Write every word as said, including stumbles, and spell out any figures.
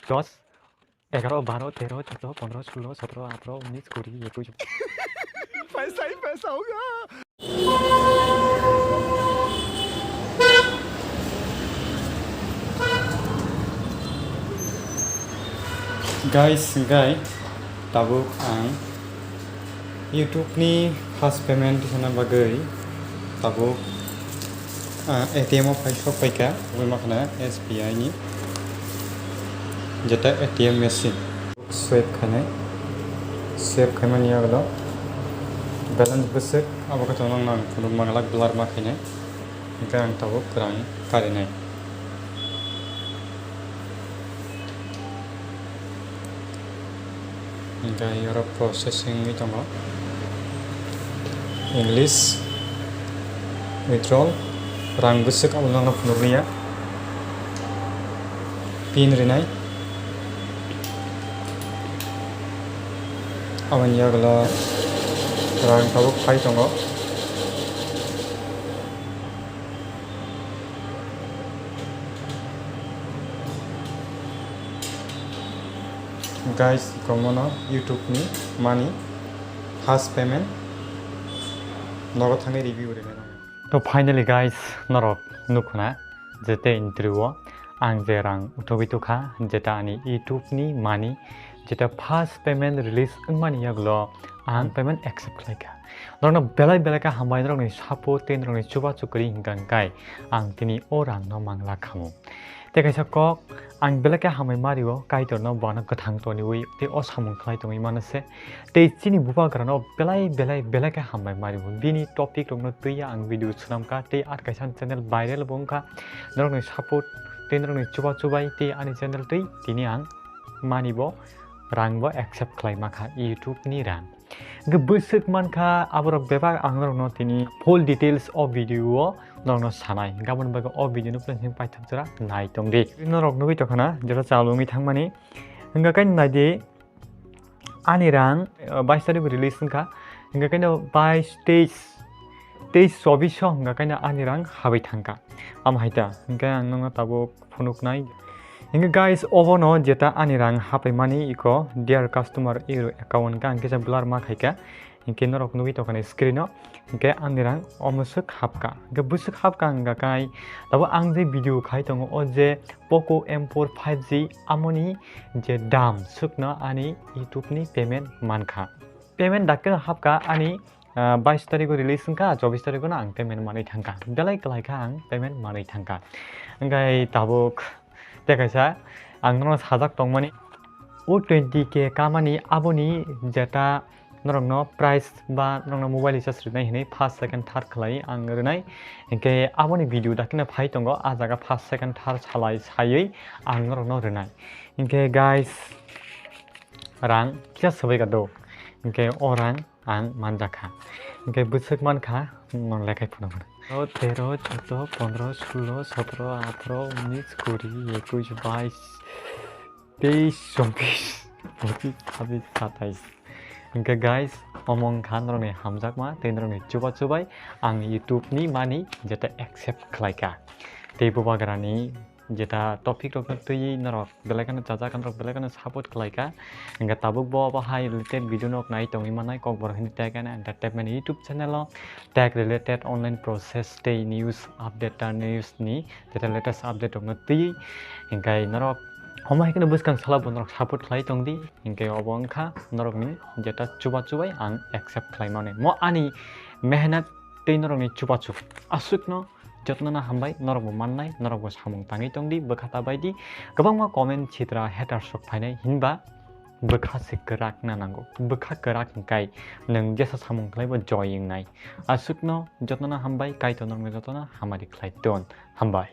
Dos, egaro, baro, tero, chuddo, pondro, sulo, sotro, atro, unis, kuri, ekush. Paisa hi paisa hoga. Guys, hingkai tabuk ang YouTube ni first payment rwna bagwi tabuk, ah, A T M o phai sok paikha, abo wngkha S B I ni jeta A T M machine. Swipe khainai, swipe khaimani yagulo balance bwswk abo khe tongo nang phunuk manglak blur ma khainai, hingkhe ang tabuk kwrang karinai. Hingkhe oro processing wngwi tongo. English withdrawal, rang bwswk abono phunukliya. Pin rinai. Aboni yagulo rang tabuk phai tongo. Guys, ikomono YouTube ni money first payment nogo thangwi review rinai. To finally guys, norok nukhuna jete interview o ang je rang uthogwi tukha, jeta ani YouTube ni money, jeta first payment release wngmani yagulo ang payment accept khlaikha. Norokno belai belai khe hambai, norokni support tei norokni chubachu kwrwi hwnkha hwnkhe ang tini o rangno manglak khamu. Tei kaisa kok, ang belai khe hambai mario, Kaitorno bono kwthang toniwi tei o samung khlai tongwi mano se. Tei chini bubagrano belai belai belai khe hambai mario. Bini topic rokno twiya ang video swnamkha tei ar kaisa channel viral bo wngkha. Norokni support tei norokni chubachu bai tei ani channel twi tini ang money bo, rang bo accept khlai makha, YouTube ni rang. Hwnkhe bwswk mankha aborok bebak ang norokno tini full details o video o norokno sanai. Hwnkhe aboni bagwi o video no please paithak jora nai tongdi. Norok nugwi tongkhana jora chalu wngwi thangmani. Hwnkhe khe naidi ani rang, uh, bais tarikh release wngkha. Hwnkhe khe bais, teis, teis, chobis o hwnkhe khe ani rang habwi thangkha. Amo hai ta. Hwnkhe ang nokno tabuk phunuknai. Hingke guys, obono jeta ani rang hapaimani iko dear customer iro account ka hingke sa blur ma khaika. Hingke norok nugui tongkha ni screen o, hingke ani rang omo swk hapka. Hingke bwswk hapka hingka kai, tabo ang je video khai tongo o je Poco M four five G amoni je dam swkno ani YouTube ni payment mankha. Payment dakhe hapka ani, ah, bais tarikh o release wngkha, chobis tarikh o no ang payment manwi thangkha. Belai kwlai kha ang payment manwi thangkha. Hingke tabuk tei kaisa ang norok sajak tongmani, o twenty K kamani aboni jeta norokno price ba norokno mobile recharge rwnai hinwi first, second, third khlai ang rwnai. Hingke aboni video dakhino phai tongo, ah jaga first, second, third salai saiwi ang norokno rwnai. Hingke guys, rang kisa swbai ka do, hingke o rang ang manjakha. Hingke bwswk mankha, nong lekhai phunukha. O tero, chuddo, pondro, sulo, sotro, atro, unis, kuri, ekush, bais, teis, chobis, pochis, chhabis, satais. Hingke guys, omo wngkha norokni hamjakma tei norokni chuba chubai ang YouTube ni money jeta accept khlaikha. Tei bubagrani jeta topic rokno twiwi norok belai kheno chajak, norok belai kheno support khlaikha. Hingke tabuk bo, bo hai related video nok nai tongwi manai, Kokborok Hindi Tech and Entertainment YouTube channel o tech related online process tei news update, ta news ni jeta latest update rokno twiwi. Hingke norok omo hai kheno bwskang salo bo norok support khlai tongdi. Hingke obo wngkha norokni jeta chuba chubai ang accept khlai mani. Mo ani mehnat tei norokni chuba chubai aswkno jotno no hambai, norok bo mannai, norok bo samung tangwi tongdi, bwkha ta baidi. Kwbangma comment sitra haters rok phainai, hinba bwkha se kwrak na nango, bwkha kwrak hwnkhe nwng jesa samung khlai bo joy wngnai. Aswkno jotno no hambai, Kaitor norokno jotno hamari khlai ton. Hambai.